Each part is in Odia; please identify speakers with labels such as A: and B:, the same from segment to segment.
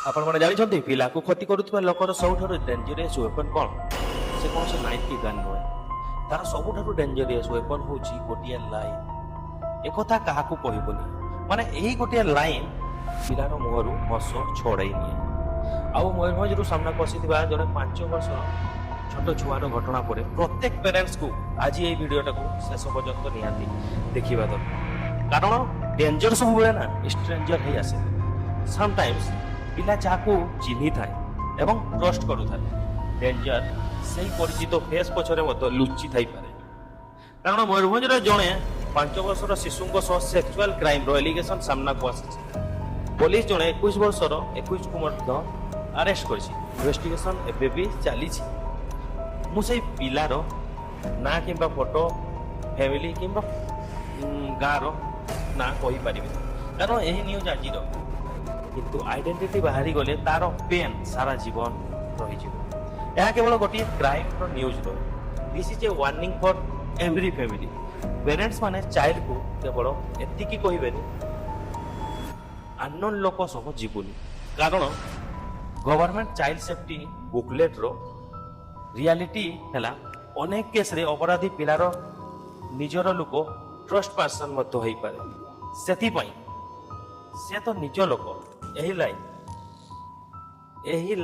A: ଆପଣମାନେ ଜାଣିଛନ୍ତି, ପିଲାକୁ କ୍ଷତି କରୁଥିବା ଲୋକର ସବୁଠାରୁ ଡେଞ୍ଜରିୟସ୍ ୱେପନ୍ କ'ଣ? ସେ କୌଣସି ନାଇଫ୍ କି ଗନ୍ ନୁହେଁ। ତାର ସବୁଠାରୁ ଡେଞ୍ଜରିୟସ୍ ୱେପନ୍ ହେଉଛି ଗୋଟିଏ ଲାଇନ୍। ଏକଥା କାହାକୁ କହିବୁନି, ମାନେ ଏହି ଗୋଟିଏ ଲାଇନ୍ ପିଲାର ମୁହଁରୁ ହସ ଛଡ଼େଇ ନିଏ। ଆଉ ମୟୂରଭଞ୍ଜରୁ ସାମ୍ନାକୁ ଆସିଥିବା ଜଣେ 5 ବର୍ଷର ଛୋଟ ଛୁଆର ଘଟଣା ପରେ ପ୍ରତ୍ୟେକ ପ୍ୟାରେଣ୍ଟସକୁ ଆଜି ଏଇ ଭିଡ଼ିଓଟାକୁ ଶେଷ ପର୍ଯ୍ୟନ୍ତ ନିହାତି ଦେଖିବା ଦରକାର। କାରଣ ଡେଞ୍ଜର ସବୁବେଳେ ନା ଷ୍ଟ୍ରେଞ୍ଜର ହେଇ ଆସେ। ସମଟାଇମ୍ସ ପିଲା ଯାହାକୁ ଚିହ୍ନିଥାଏ ଏବଂ ଟ୍ରଷ୍ଟ କରୁଥାଏ, ଡେଞ୍ଜର ସେଇ ପରିଚିତ ଫେସ୍ ପଛରେ ମଧ୍ୟ ଲୁଚି ଥାଇପାରେ। କାରଣ ମୟୂରଭଞ୍ଜରେ ଜଣେ 5 ବର୍ଷର ଶିଶୁଙ୍କ ସହ ସେକ୍ସୁଆଲ କ୍ରାଇମର ଏଲିଗେସନ ସାମ୍ନାକୁ ଆସିଛି। ପୋଲିସ ଜଣେ 21 ବର୍ଷର 21କୁ ମଧ୍ୟ ଆରେଷ୍ଟ କରିଛି। ଇନଭେଷ୍ଟିଗେସନ ଏବେ ବି ଚାଲିଛି। ମୁଁ ସେଇ ପିଲାର ନାଁ କିମ୍ବା ଫଟୋ, ଫ୍ୟାମିଲି କିମ୍ବା ଗାଁର ନାଁ କହିପାରିବିନି, କାରଣ ଏହି ନ୍ୟୁଜ୍ ଆଜିର। କିନ୍ତୁ ଆଇଡେଣ୍ଟିଟି ବାହାରି ଗଲେ ତାର ପେନ୍ ସାରା ଜୀବନ ରହିଯିବ। ଏହା କେବଳ ଗୋଟିଏ କ୍ରାଇମର ନ୍ୟୁଜ୍ ନୁହେଁ। This is a warning for every family. Parents ମାନେ ଚାଇଲ୍ଡକୁ କେବଳ ଏତିକି କହିବେନି, ଆନନୋନ୍ ଲୋକ ସହ ଯିବୁନି। କାରଣ ଗଭର୍ଣ୍ଣମେଣ୍ଟ ଚାଇଲ୍ଡ ସେଫ୍ଟି ବୁକଲେଟ୍ର ରିଆଲିଟି ହେଲା, ଅନେକ କେସ୍ରେ ଅପରାଧୀ ପିଲାର ନିଜର ଲୋକ, ଟ୍ରଷ୍ଟ ପର୍ସନ ମଧ୍ୟ ହେଇପାରେ। ସେଥିପାଇଁ ସେ ତ ନିଜ ଲୋକ, ଏହି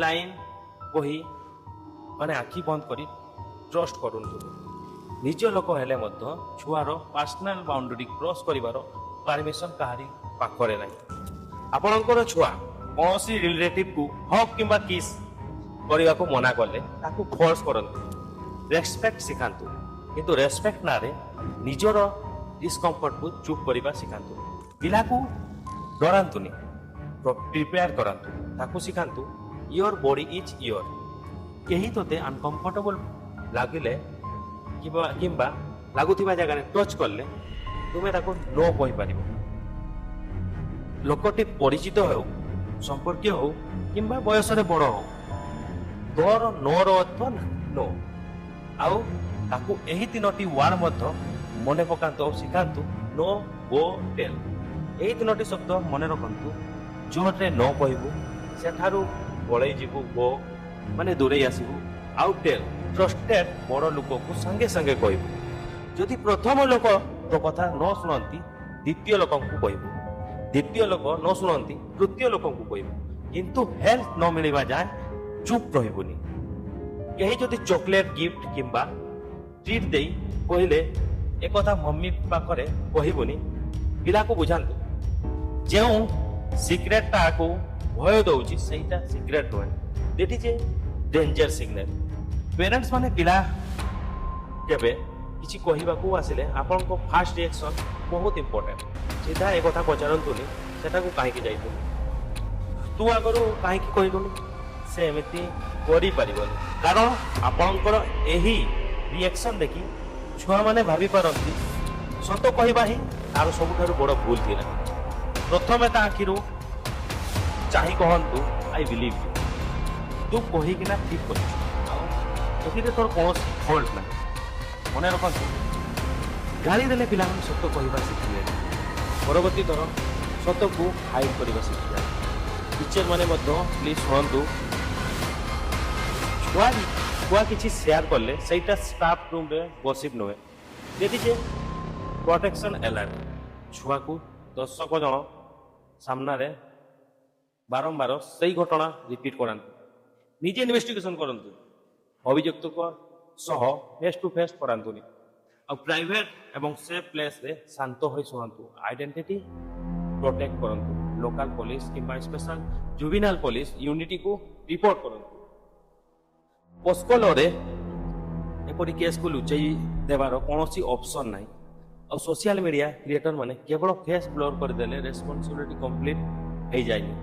A: ଲାଇନ୍ କହି ମାନେ ଆଖି ବନ୍ଦ କରି ଟ୍ରଷ୍ଟ କରନ୍ତୁ। ନିଜ ଲୋକ ହେଲେ ମଧ୍ୟ ଛୁଆର ପର୍ସନାଲ ବାଉଣ୍ଡରୀ କ୍ରସ୍ କରିବାର ପାରମିଶନ କାହାରି ପାଖରେ ନାହିଁ। ଆପଣଙ୍କର ଛୁଆ କୌଣସି ରିଲେଟିଭକୁ ହଗ୍ କିମ୍ବା କିସ୍ କରିବାକୁ ମନା କଲେ ତାକୁ ଫୋର୍ସ କରନ୍ତୁ। ରେସପେକ୍ଟ ଶିଖାନ୍ତୁ, କିନ୍ତୁ ରେସପେକ୍ଟ ନାଁରେ ନିଜର ଡିସକମ୍ଫର୍ଟକୁ ଚୁପ୍ କରିବା ଶିଖାନ୍ତୁ। ପିଲାକୁ ଡରାନ୍ତୁନି, ପ୍ରିପେୟାର କରାନ୍ତୁ। ତାକୁ ଶିଖାନ୍ତୁ, your body is your. କେହି ତୋତେ ଅନକମ୍ଫର୍ଟେବଲ ଲାଗିଲେ କିମ୍ବା ଲାଗୁଥିବା ଜାଗାରେ ଟଚ୍ କଲେ ତୁମେ ତାକୁ ନୋ କହିପାରିବ। ଲୋକଟି ପରିଚିତ ହେଉ, ସମ୍ପର୍କୀୟ ହଉ କିମ୍ବା ବୟସରେ ବଡ଼ ହଉ, ତୋର ନୋର ଅର୍ଥ ନୋ। ଆଉ ତାକୁ ଏହି ତିନୋଟି ୱାର୍ଡ ମଧ୍ୟ ମନେ ପକାନ୍ତୁ ଆଉ ଶିଖାନ୍ତୁ, ନୋ, ଗୋ, ଟେଲ୍। ଏହି ତିନୋଟି ଶବ୍ଦ ମନେ ରଖନ୍ତୁ। ଜୋରରେ ନ କହିବୁ, ସେଠାରୁ ପଳେଇ ଯିବୁ, ଗୋ ମାନେ ଦୂରେଇ ଆସିବୁ, ଆଉ ଟେଲ୍, ଟ୍ରଷ୍ଟେଡ୍ ବଡ଼ ଲୋକକୁ ସାଙ୍ଗେ ସାଙ୍ଗେ କହିବୁ। ଯଦି ପ୍ରଥମ ଲୋକ ତୋ କଥା ନ ଶୁଣନ୍ତି, ଦ୍ୱିତୀୟ ଲୋକଙ୍କୁ କହିବୁ। ଦ୍ୱିତୀୟ ଲୋକ ନ ଶୁଣନ୍ତି, ତୃତୀୟ ଲୋକଙ୍କୁ କହିବୁ। କିନ୍ତୁ ହେଲ୍ପ ନ ମିଳିବା ଯାଏଁ ଚୁପ୍ ରହିବୁନି। କେହି ଯଦି ଚକୋଲେଟ୍, ଗିଫ୍ଟ କିମ୍ବା ଟ୍ରିଟ୍ ଦେଇ କହିଲେ ଏକଥା ମମ୍ମି ପାଖରେ କହିବୁନି, ପିଲାକୁ ବୁଝାନ୍ତୁ, ଯେଉଁ ସିକ୍ରେଟଟାକୁ ଭୟ ଦଉଛି, ସେଇଟା ସିକ୍ରେଟ ନୁହେଁ। That is a danger signal. Parents ମାନେ, ପିଲା କେବେ କିଛି କହିବାକୁ ଆସିଲେ ଆପଣଙ୍କ ଫାଷ୍ଟ ରିଆକ୍ସନ୍ ବହୁତ ଇମ୍ପୋର୍ଟାଣ୍ଟ। ସିଧା ଏକଥା ପଚାରନ୍ତୁନି, ସେଟାକୁ କାହିଁକି ଯାଇଥିଲୁ, ତୁ ଆଗରୁ କାହିଁକି କହିଲୁନି? ସେ ଏମିତି କରିପାରିବନି। କାରଣ ଆପଣଙ୍କର ଏହି ରିଆକ୍ସନ୍ ଦେଖି ଛୁଆମାନେ ଭାବିପାରନ୍ତି ସତ କହିବା ହିଁ ତାର ସବୁଠାରୁ ବଡ଼ ଭୁଲ ଥିଲା। ପ୍ରଥମେ ତା ଆଖିରୁ ଚାହିଁ କହନ୍ତୁ, "I believe you. ତୁ କହିକିନା ଠିକ୍ କରିଛୁ ଆଉ ଏଥିରେ ତୋର କୌଣସି ଫଲ୍ଟ ନାହିଁ।" ମନେ ରଖନ୍ତୁ, ଗାଳି ଦେଲେ ପିଲାମାନେ ସତ କହିବା ଶିଖିବେନି, ପରବର୍ତ୍ତୀ ଥର ସତକୁ ହାଇଡ୍ କରିବା ଶିଖିଯାଏ। ଟିଚର ମାନେ ମଧ୍ୟ ପ୍ଲିଜ୍ ଶୁଣନ୍ତୁ। ଛୁଆ କିଛି ସେୟାର କଲେ ସେଇଟା ଷ୍ଟାଫ୍ ରୁମ୍ରେ ଗସିପ୍ ନୁହେଁ, ଯଦି ଯେ ପ୍ରୋଟେକ୍ସନ୍ ଆଲାର୍ଟ। ଛୁଆକୁ ଦର୍ଶକ ଜଣ ସାମ୍ନାରେ ବାରମ୍ବାର ସେଇ ଘଟଣା ରିପିଟ୍ କରାନ୍ତୁ। ନିଜେ ଇନଭେଷ୍ଟିଗେସନ କରନ୍ତୁ, ଅଭିଯୁକ୍ତଙ୍କ ସହ ଫେସ୍ ଟୁ ଫେସ୍ କରାନ୍ତୁନି। ଆଉ ପ୍ରାଇଭେଟ ଏବଂ ସେଫ୍ ପ୍ଲେସ୍ରେ ଶାନ୍ତ ହୋଇ ଶୁଣନ୍ତୁ। ଆଇଡେଣ୍ଟିଟି ପ୍ରୋଟେକ୍ଟ କରନ୍ତୁ। ଲୋକାଲ ପୋଲିସ କିମ୍ବା ସ୍ପେଶାଲ ଜୁଭିନାଲ ପୋଲିସ ୟୁନିଟିକୁ ରିପୋର୍ଟ କରନ୍ତୁ। ପସ୍କୋ ଲରେ ଏପରି କେସ୍କୁ ଲୁଚେଇ ଦେବାର କୌଣସି ଅପସନ୍ ନାହିଁ। ଆଉ ସୋସିଆଲ ମିଡ଼ିଆ କ୍ରିଏଟର ମାନେ, କେବଳ ଫେସ୍ ବ୍ଲର୍ କରିଦେଲେ ରେସ୍ପନ୍ସିବିଲିଟି କମ୍ପ୍ଲିଟ୍ ହେଇଯାଏନି।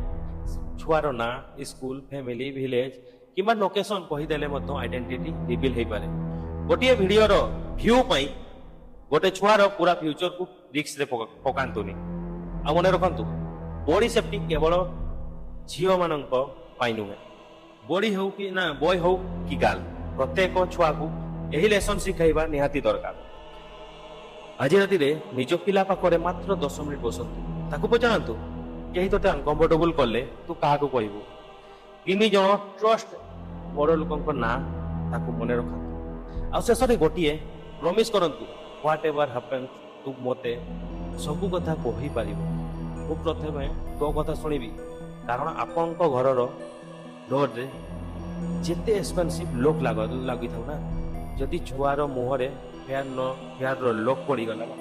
A: ଛୁଆର ନାଁ, ସ୍କୁଲ, ଫ୍ୟାମିଲି, ଭିଲେଜ କିମ୍ବା ଲୋକେସନ କହିଦେଲେ ମଧ୍ୟ ଆଇଡେଣ୍ଟିଟି ରିଭିଲ୍ ହେଇପାରେ। ଗୋଟିଏ ଭିଡ଼ିଓର ଭ୍ୟୁ ପାଇଁ ଗୋଟେ ଛୁଆର ପୁରା ଫ୍ୟୁଚରକୁ ରିସ୍କରେ ପକାନ୍ତୁନି। ଆଉ ମନେ ରଖନ୍ତୁ, ବଡି ସେଫ୍ଟି କେବଳ ଝିଅମାନଙ୍କ ପାଇଁ ନୁହେଁ। ବଡି ହଉ କି ନା ବୟ ହଉ କି ଗାର୍ଲ, ପ୍ରତ୍ୟେକ ଛୁଆକୁ ଏହି ଲେସନ ଶିଖାଇବା ନିହାତି ଦରକାର। ଆଜି ରାତିରେ ନିଜ ପିଲା ପାଖରେ ମାତ୍ର 10 ମିନିଟ୍ ବସନ୍ତୁ। ତାକୁ ପଚାରନ୍ତୁ, କେହି ତୋତେ ଅନକମ୍ଫର୍ଟେବୁଲ କଲେ ତୁ କାହାକୁ କହିବୁ? ତିନି ଜଣ ଟ୍ରଷ୍ଟ ବଡ଼ ଲୋକଙ୍କ ନାଁ ତାକୁ ମନେ ରଖନ୍ତୁ। ଆଉ ଶେଷରେ ଗୋଟିଏ ପ୍ରମିସ୍ କରନ୍ତୁ, what ever happen, ତୁ ମୋତେ ସବୁ କଥା କହିପାରିବୁ, ମୁଁ ପ୍ରଥମେ ତୋ କଥା ଶୁଣିବି। କାରଣ ଆପଣଙ୍କ ଘରର ଡୋରରେ ଯେତେ ଏକ୍ସପେନ୍ସିଭ୍ ଲକ୍ ଲାଗିଥାଉ ନା, ଯଦି ଛୁଆର ମୁହଁରେ ଫେୟାର ନ ଫେୟାରର ଲକ୍ ପଡ଼ିଗଲା ନା,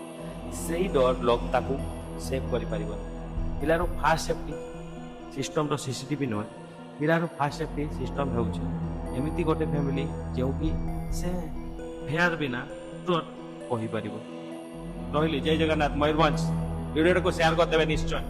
A: ସେଇ ଡୋର ଲକ୍ ତାକୁ ସେଭ୍ କରିପାରିବନି। ପିଲାର ଫାଷ୍ଟ ସେଫ୍ଟି ସିଷ୍ଟମର ସିସିଟିଭି ନୁହେଁ, ପିଲାର ଫାଷ୍ଟ ସେଫ୍ଟି ସିଷ୍ଟମ ହେଉଛି ଏମିତି ଗୋଟେ ଫ୍ୟାମିଲି ଯେଉଁଠି ସେ ଫେୟାର ବିନା ଟ୍ରଷ୍ଟ କହିପାରିବ। ରହିଲି, ଜୟ ଜଗନ୍ନାଥ, ମୟୂରଭଞ୍ଜ। ଭିଡ଼ିଓଟାକୁ ସେୟାର କରିଦେବେ ନିଶ୍ଚୟ।